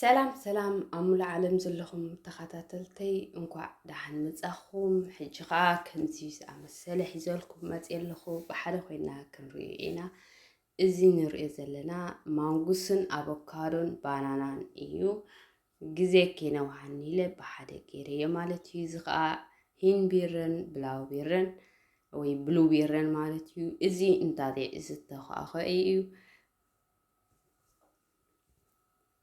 ሰላም ሰላም ኣብ ሙሉእ ዓለም ዘለኹም ተኸታተልተይ፣ እንኳዕ ደሓን መጻኹም። ሕጂ ኸኣ ከምዚ ዝኣመሰለ ሒዘልኩም መጽየ ኣለኹ። ብሓደ ኮይና ክንርእዮ ኢና። እዚ ንርእዮ ዘለና ማንጉስን ኣቮካዶን ባናናን እዩ። ግዜ ከይነውሃኒ ኢለ ብሓደ ገይረዮ ማለት እዩ። እዚ ኸኣ ሂን ቢረን ብላው ቢረን ወይ ብሉ ቢረን ማለት እዩ። እዚ እንጣጢዕ ዝተኳዕኮዐ እዩ።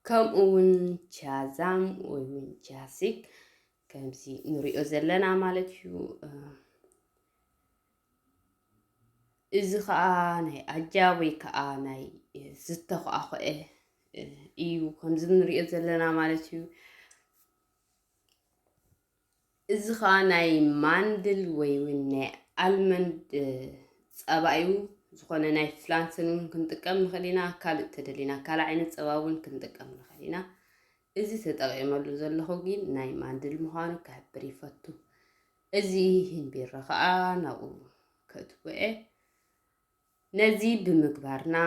ከምኡ እውን ቻዛም ወይ እውን ቻሲክ ከምዚ ንሪኦ ዘለና ማለት እዩ። እዚ ኸኣ ናይ ኣጃ ወይ ከኣ ናይ ዝተኳዕኮዐ እዩ፣ ከምዚ ንሪኦ ዘለና ማለት እዩ። እዚ ኸኣ ናይ ማንድል ወይ እውን ናይ ኣልመንድ ጸባ እዩ። ዝኾነ ናይ ፍላንስን እውን ክንጥቀም ንኽእል ኢና። ካልእ ተደሊና ካልእ ዓይነት ጸባ እውን ክንጥቀም ንኽእል ኢና። እዚ ተጠቒመሉ ዘለኹ ግን ናይ ማንድል ምዃኑ ክሕብር ይፈቱ። እዚ ሂንቢረ ኸኣ ናብኡ ከእትወኤ። ነዚ ብምግባርና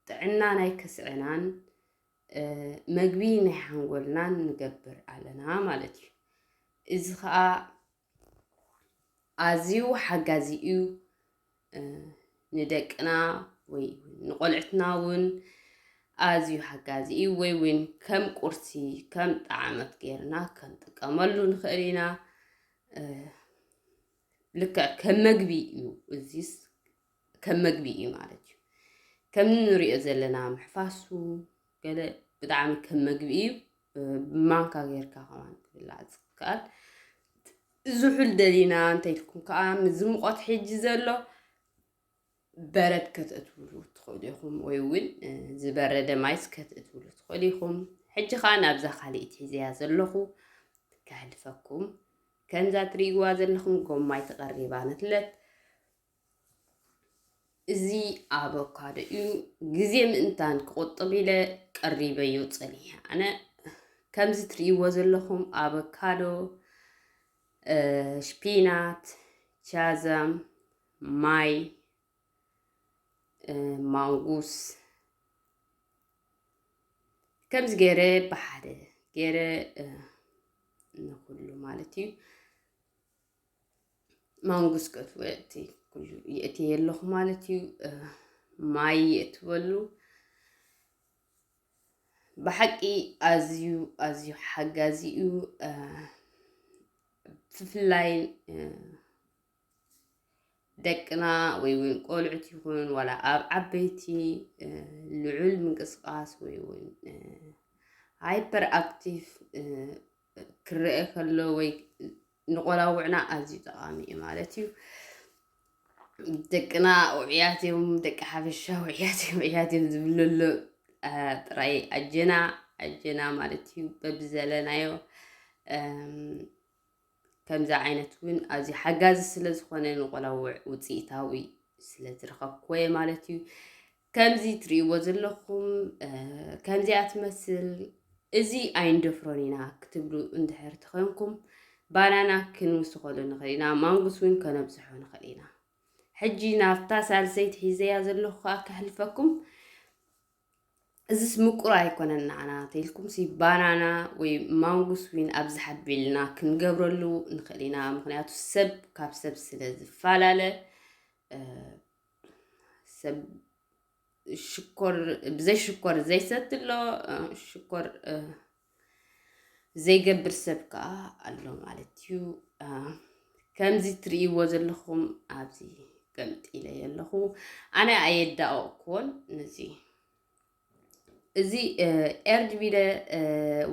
ጥዕና ናይ ከስዐናን መግቢ ናይ ሓንጎልናን ንገብር ኣለና ማለት እዩ። እዚ ኸኣ ኣዝዩ ሓጋዚ እዩ። ንደቅና ወይ ንቆልዕትና እውን ኣዝዩ ሓጋዚ እዩ። ወይ እውን ከም ቁርሲ ከም ጣዕመት ጌርና ክንጥቀመሉ ንኽእል ኢና። ልክዕ ከም መግቢ እዩ። እዚስ ከም መግቢ እዩ ማለት እዩ። ከም ንሪኦ ዘለና ምሕፋሱ ገለ ብጣዕሚ ከም መግቢ እዩ። ብማንካ ጌርካ ከማን ክብላዕ ዝከኣል። ዝሑል ደሊና እንተኢልኩም ከዓ፣ ምስዚ ሙቐት ሕጂ ዘሎ በረድ ከተእትውሉ ትኽእሉ ኢኹም፣ ወይ እውን ዝበረደ ማይስ ከተእትውሉ ትኽእሉ ኢኹም። ሕጂ ከዓ ናብዛ ካልእቲ ሒዘያ ዘለኹ ከሕልፈኩም። ከምዛ ትርእይዋ ዘለኹም ጎማይ ተቐሪባ ንትለት። እዚ ኣቮካዶ እዩ። ግዜ ምእንታን ክቑጥብ ኢለ ቀሪበዮ ጸኒሐ። ኣነ ከምዚ ትርእይዎ ዘለኹም ኣቮካዶ፣ እ፣ ሽፒናት፣ ቻዛም፣ ማይ፣ እ፣ ማንጉስ ከምዚ ገይረ ብሓደ ገይረ፣ እ፣ ንኹሉ ማለት እዩ። ማንጉስ ከእትዎ እቲ ኩሉ የእትየ ኣለኹ ማለት እዩ። እ፣ ማይ የእትወሉ። ብሓቂ ኣዝዩ፣ ኣዝዩ ሓጋዚ እዩ። እ፣ ብፍላይ፣ እ፣ ደቅና ወይ እውን ቆልዑት ይኹን ዋላ ኣብ ዓበይቲ፣ እ፣ ልዑል ምንቅስቃስ ወይ እውን፣ እ፣ ሃይፐር ኣክቲቭ፣ እ፣ ክረአ ከሎ ወይ ንቆላውዕና ኣዝዩ ጠቓሚ እዩ ማለት እዩ። ደቅና ውዕያት እዮም፣ ደቂ ሓበሻ ውዕያት እዮም፣ ውዕያት እዮም ዝብሉ ኣሎ። አ፣ ጥራይ ኣጀና፣ ኣጀና ማለት እዩ። በብዘለናዮ፣ እም፣ ከምዚ ዓይነት እውን ኣዝዩ ሓጋዚ ስለ ዝኾነ ንቆላውዕ ውፅኢታዊ ስለ ዝረኸብኩዎ እየ ማለት እዩ። ከምዚ ትርእይዎ ዘለኹም፣ እ፣ ከምዚኣ ትመስል። እዚ ኣይንደፍሮን ኢና ክትብሉ እንድሕር ተኾንኩም፣ ባናና ክንውስኸሉ ንኽእል ኢና፣ ማንጉስ እውን ከነብዝሖ ንኽእል ኢና። ሕጂ ናብታ ሳልሰይቲ ሒዘያ ዘለኹ ከኣ ከሕልፈኩም። እዚስ ምቁር ኣይኮነን ንዓና ተኢልኩም ሲ ባናና ወይ ማንጉስ ዊን ኣብዝሓ ቢልና ክንገብረሉ ንኽእል ኢና። ምኽንያቱ ሰብ ካብ ሰብ ስለ ዝፈላለ፣ እ፣ ሰብ ሽኮር፣ ብዘይ ሽኮር ዘይሰቲ ኣሎ፣ እ፣ ሽኮር፣ እ፣ ዘይገብር ሰብ ከኣ ኣሎ ማለት እዩ። እ፣ ከምዚ ትርእይዎ ዘለኹም ኣብዚ ገምጢለዮ ኣለኹ። ኣነ ኣየዳቐቕኩዎን ነዚ። እዚ፣ እ፣ ኤርድቢለ፣ እ፣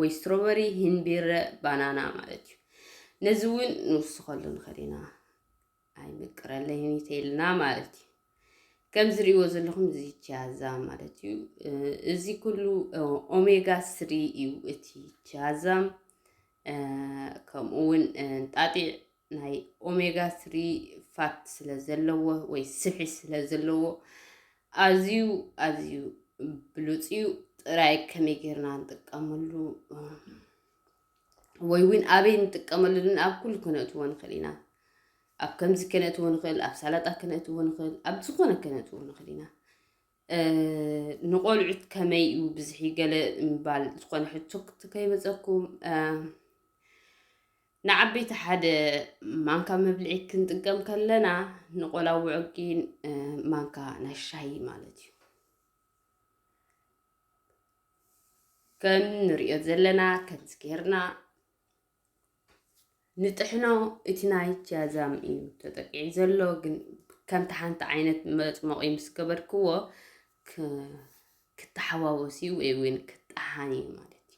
ወይ ስትሮበሪ፣ ሂንቢረ፣ ባናና ማለት እዩ። ነዚ እውን ንውስኸሉ ንኽእል ኢና። ኣይምቅረለይን ተይልና ማለት እዩ። ከም ዝርእይዎ ዘለኹም እዚ ቻዛ ማለት እዩ። እ፣ እዚ ኩሉ፣ እ፣ ኦሜጋ ስሪ እዩ እቲ ቻዛ። እ፣ ከምኡ እውን፣ እ፣ እንጣጢዕ ናይ ኦሜጋ ስሪ ፋት ስለ ዘለዎ ወይ ስብሒ ስለ ዘለዎ ኣዝዩ፣ ኣዝዩ ብሉጽ እዩ። ጥራይ ከመይ ጌርና ንጥቀመሉ፣ እ፣ ወይ እውን ኣበይ ንጥቀመሉ፣ ኣብ ኩሉ ከነእትዎ ንኽእል ኢና። ኣብ ከምዚ ከነእትዎ ንኽእል፣ ኣብ ሳላጣ ከነእትዎ ንኽእል፣ ኣብ ዝኾነ ከነእትዎ ንኽእል ኢና። ንቆልዑት ከመይ እዩ ብዝሒ ገለ ምባል ዝኾነ ሕቶ ክት-፣ ከይመፀኩም፣ ንዓበይቲ ሓደ ማንካ መብልዒ ክንጥቀም ከለና፣ ንቆላውዖ ግን ማንካ ናይ ሻሂ ማለት እዩ። ከም ንሪኦ ዘለና ከምዚ ጌርና ንጥሕኖ። እቲ ናይ ቺያዛም እዩ ተጠቂዑ ዘሎ፣ ግን ከምቲ ሓንቲ ዓይነት መጽሞቒ ምስ ገበርክዎ ክ-፣ ክተሓዋወስ እዩ ወይ እውን ክጠሓን እዩ ማለት እዩ።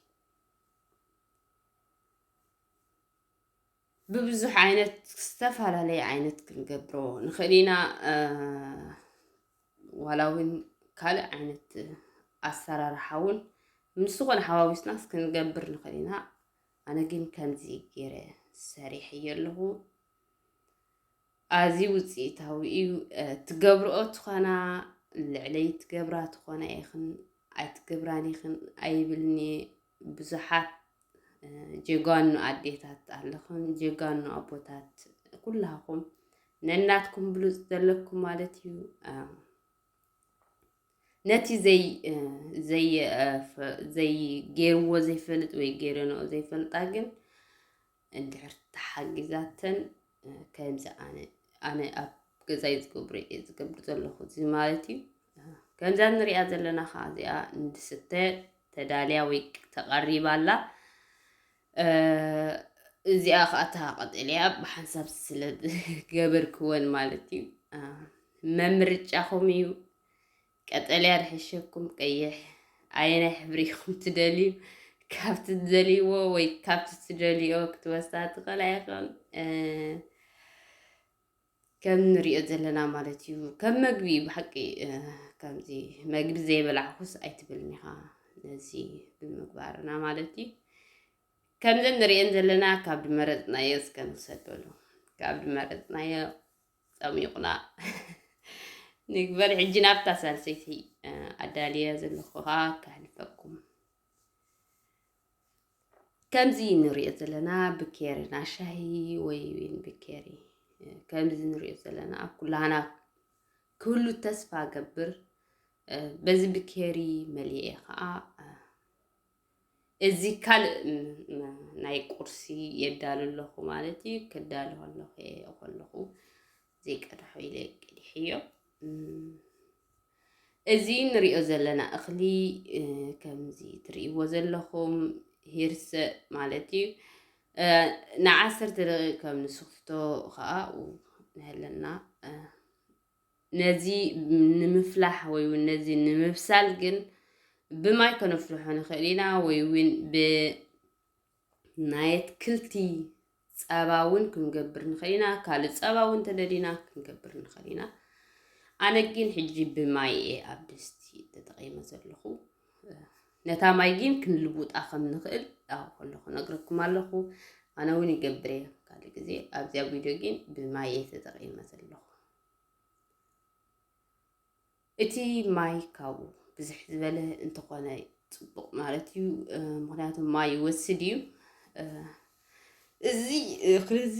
ብብዙሕ ዓይነት ዝተፈላለየ ዓይነት ክንገብሮ ንኽእል ኢና። ዋላ እውን ካልእ ዓይነት ኣሰራርሓ እውን ምስ ዝኾነ ሓዋዊስናስ ክንገብር ንኽእል ኢና። ኣነ ግን ከምዚ ገይረ ሰሪሐዮ ኣለኹ። ኣዝዩ ውፅኢታዊ እዩ። ትገብርኦ ትኾና፣ ልዕለይ ትገብራ ትኾና ኢኽን ኣይትገብራን ኢኽን ኣይብልኒ። ብዙሓት ጀጋኑ ኣዴታት ኣለኽን፣ ጀጋኑ ኣቦታት፣ ኩላኹም ነናትኩም ብሉፅ ዘለኩም ማለት እዩ። ነቲ ዘይ-፣ ዘይ-፣ ዘይጌርዎ ዘይፈልጥ ወይ ጌረንኦ ዘይፈልጣ ግን እንድሕር ተሓጊዛተን፣ ከምዚ ኣነ፣ ኣነ ኣብ ገዛይ ዝገብሮ እየ ዝገብር ዘለኹ፣ እዚ ማለት እዩ። ከምዛ ንሪኣ ዘለና ኸዓ እዚኣ ንድስተ ተዳልያ ወይ ተቐሪባ ኣላ። እዚኣ ኸዓ እታ ቀጠልያ ብሓንሳብ ስለ ዝገበርክወን ማለት እዩ። መምርጫኹም እዩ። ቀጠልያ ድሕሸኩም ቀይሕ፣ ኣየናይ ሕብሪ ኢኹም ትደልዩ? ካብቲ ትደልይዎ ወይ ካብቲ ትደልዮ ክትወስዳ ትኽእላ ኢኹም። ከም ንሪኦ ዘለና ማለት እዩ። ከም መግቢ ብሓቂ፣ ከምዚ መግቢ ዘይበላዕኩስ ኣይትብልን ኢኻ፣ ነዚ ብምግባርና ማለት እዩ። ከምዘን ንሪኤን ዘለና ካብ ድመረጽናዮ እስከ ንውሰድ በሉ። ካብ ድመረጽናዮ ጸሚቑና ንግበር። ሕጂ ናብታ ሳልሰይቲ ኣዳልያ ዘለኹ ኸኣ ከሕልፈኩም። ከምዚ ንሪኦ ዘለና ብኬሪ ናሻሂ ወይ ዊን ብኬሪ፣ ከምዚ ንሪኦ ዘለና ኣብ ኩላህና ክህሉ ተስፋ ገብር። በዚ ብኬሪ መሊኤ ኸኣ እዚ ካልእ ናይ ቁርሲ የዳሉ ኣለኹ ማለት እዩ። ከዳሉ ከለኹ ከለኹ ዘይቀድሖ ኢለ ቀዲሐዮ። እዚ ንሪኦ ዘለና እኽሊ ከምዚ ትርእይዎ ዘለኹም ሂርሰ ማለት እዩ። ንዓሰርተ ደቂቕ ከም ንስኽፍቶ ኸኣ ንህለና። ነዚ ንምፍላሕ ወይ እውን ነዚ ንምብሳል ግን ብማይ ከነፍልሖ ንኽእል ኢና፣ ወይ እውን ብናይ ኣትክልቲ ጸባ እውን ክንገብር ንኽእል ኢና። ካልእ ጸባ እውን ተደሊና ክንገብር ንኽእል ኢና። ኣነ ግን ሕጂ ብማይ እየ ኣብ ድስቲ ተጠቒመ ዘለኹ። ነታ ማይ ግን ክንልውጣ ከም ንኽእል ኣብኡ ከለኹ ነግረኩም ኣለኹ። ኣነ እውን ይገብር እየ ካልእ ግዜ። ኣብዚኣ ቪድዮ ግን ብማይ እየ ተጠቒመ ዘለኹ። እቲ ማይ ካብኡ ብዝሕ ዝበለ እንተኾነ ጽቡቕ ማለት እዩ። ምኽንያቱ ማይ ይወስድ እዩ። እዚ እኽሊ እዚ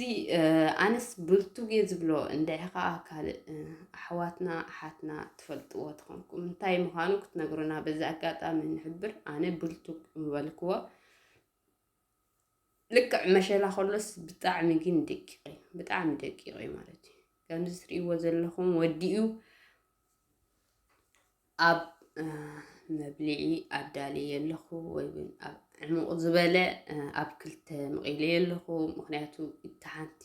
ኣነስ ብልቱግ እየ ዝብሎ፣ እንድዒ ኸዓ ካልእ ኣሕዋትና ኣሓትና ትፈልጥዎ ተኾንኩም እንታይ ምዃኑ ክትነግሩና በዚ ኣጋጣሚ ንሕብር። ኣነ ብልቱግ ምበልክዎ። ልክዕ መሸላ ከሎስ ብጣዕሚ ግን ደቂቕ እዩ፣ ብጣዕሚ ደቂቕ እዩ ማለት እዩ። ከምዚ ትርእይዎ ዘለኹም ወዲኡ ኣብ መብልዒ ኣዳልየ ኣለኹ፣ ወይ እውን ኣብ ዕሙቕ ዝበለ ኣብ ክልተ መቒለየ ኣለኹ። ምኽንያቱ እታ ሓንቲ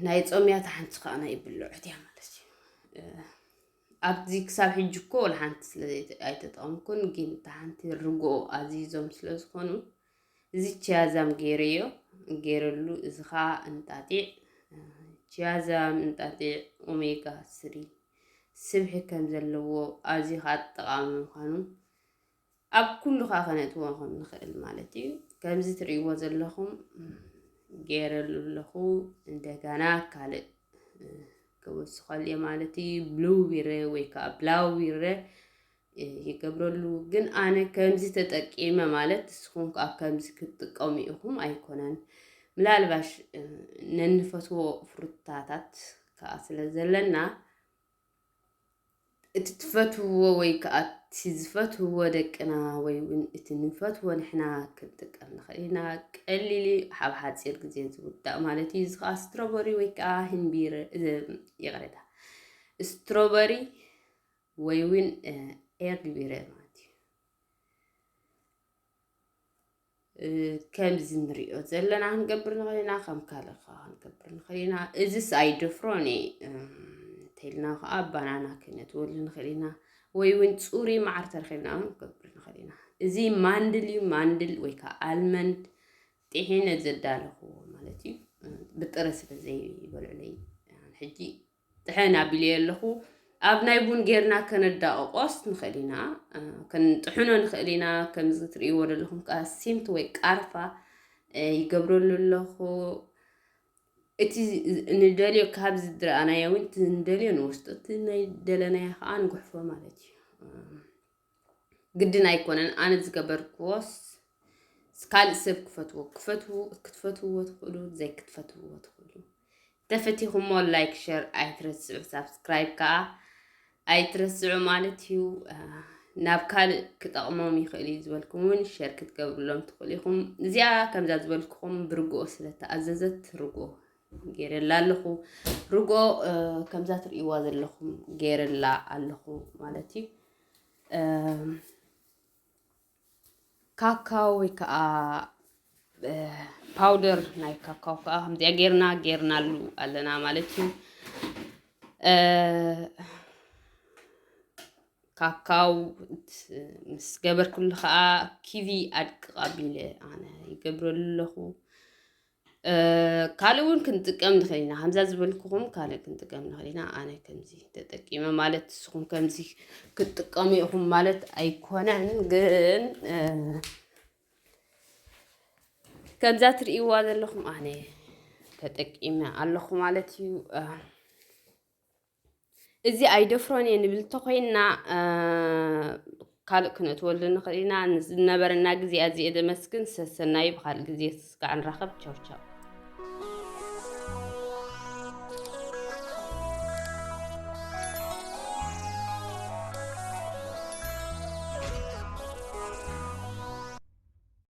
ናይ ጾም እያ፣ እታ ሓንቲ ከዓ ናይ ብልዖት እያ ማለት እዩ። ኣብዚ ክሳብ ሕጂ እኮ ወላ ሓንቲ ስለ ዘይተ-፣ ኣይተጠቐምኩን፣ ግን እታ ሓንቲ ርግኦ ኣዚዞም ስለ ዝኾኑ፣ እዚ ቺያዛም ገይረዮ፣ ገይረሉ፣ እዚ ከዓ እንጣጢዕ፣ ቺያዛም፣ እንጣጢዕ፣ ኦሜጋ ስሪ ስብሒ ከም ዘለዎ፣ ኣዝዩ ከዓ ጠቓሚ ምዃኑ ኣብ ኩሉ ከዓ ከነእትዎ ከም ንኽእል ማለት እዩ። ከምዚ ትርእይዎ ዘለኹም ገይረሉ ኣለኹ። እንደገና ካልእ ክወስኸሉ እየ ማለት እዩ። ብሉዊረ ወይ ከዓ ብላዊረ ይገብረሉ። ግን ኣነ ከምዚ ተጠቂመ ማለት ንስኹም ከዓ ከምዚ ክትጥቀሙ ኢኹም ኣይኮነን። ምላልባሽ ነንፈትዎ ፍሩታታት ከዓ ስለ ዘለና እቲ ትፈትውዎ ወይ ከዓ እቲ ዝፈትውዎ ደቅና ወይ እውን እቲ ንፈትዎ ንሕና ክንጥቀም ንኽእል ኢና። ቀሊል እዩ፣ ኣብ ሓፂር ግዜ ዝውዳእ ማለት እዩ። እዚ ከዓ ስትሮበሪ ወይ ከዓ ህንቢር፣ ይቕሬታ፣ ስትሮበሪ ወይ እውን ኤርድቢረ ማለት እዩ። ከምዚ ንሪኦ ዘለና ክንገብር ንኽእል ኢና፣ ከም ካልእ ከዓ ክንገብር ንኽእል ኢና። እዚስ ኣይደፍሮን እየ እንተኢልና ከዓ ባናና ክነትወሉ ንኽእል ኢና፣ ወይ እውን ፅሩይ መዓር ተረኺብና እውን ክንገብር ንኽእል ኢና። እዚ ማንድል እዩ፣ ማንድል ወይ ከዓ ኣልመንድ ጥሒነ ዘዳለኽዎ ማለት እዩ። ብጥረ ስለ ዘይበልዕለይ ሕጂ ጥሕን ኣቢለዮ ኣለኹ። ኣብ ናይ ቡን ጌርና ከነዳቕቆስ ንኽእል ኢና፣ ከንጥሕኖ ንኽእል ኢና። ከምዚ ትርእይዎ ዘለኹም ከዓ ሲንት ወይ ቃርፋ ይገብረሉ ኣለኹ። እቲ ንደልዮ ካብ ዝድረኣናዮ እውን እቲ ንደልዮ ንወስዶ፣ እቲ ናይ ደለናዮ ከዓ ንጉሕፎ ማለት እዩ። ግድን ኣይኮነን። ኣነ ዝገበርክዎስ ካልእ ሰብ ክፈትዎ ክትፈትውዎ ትኽእሉ፣ ዘይክትፈትውዎ ትኽእሉ። ተፈቲኹሞ ላይክ፣ ሸር ኣይትረስዑ፣ ሳብስክራይብ ከዓ ኣይትረስዑ ማለት እዩ። ናብ ካልእ ክጠቕሞም ይኽእል እዩ ዝበልኩም እውን ሸር ክትገብርሎም ትኽእሉ ኢኹም። እዚኣ ከምዛ ዝበልኩኹም ብርግኦ ስለተኣዘዘት ርግኦ ገይረላ ኣለኹ። ርግኦ ከምዛ ትርእይዋ ዘለኹም ገይረላ ኣለኹ ማለት እዩ። ካካው ወይ ከዓ ፓውደር ናይ ካካው ከዓ ከምዚኣ ጌርና ጌርናሉ ኣለና ማለት እዩ። ካካው ምስ ገበርኩሉ ከዓ ኪቪ ኣድቅቕ ኣቢለ ኣነ ይገብረሉ ኣለኹ። ካልእ እውን ክንጥቀም ንኽእል ኢና። ከምዛ ዝበልኩኹም ካልእ ክንጥቀም ንኽእል ኢና። ኣነ ከምዚ ተጠቂመ ማለት ንስኹም ከምዚ ክትጥቀሙ ኢኹም ማለት ኣይኮነን፣ ግን ከምዛ ትርእይዋ ዘለኹም ኣነ ተጠቂመ ኣለኹ ማለት እዩ። እዚ ኣይደፍሮን እየ ንብል እንተኾይንና ካልእ ክነእትወሉ ንኽእል ኢና። ንዝነበረና ግዜ ኣዝየ ዘመስግን። ሰሰናዩ፣ ብኻልእ ግዜ እስካዕ ንራኸብ። ቻው ቻው።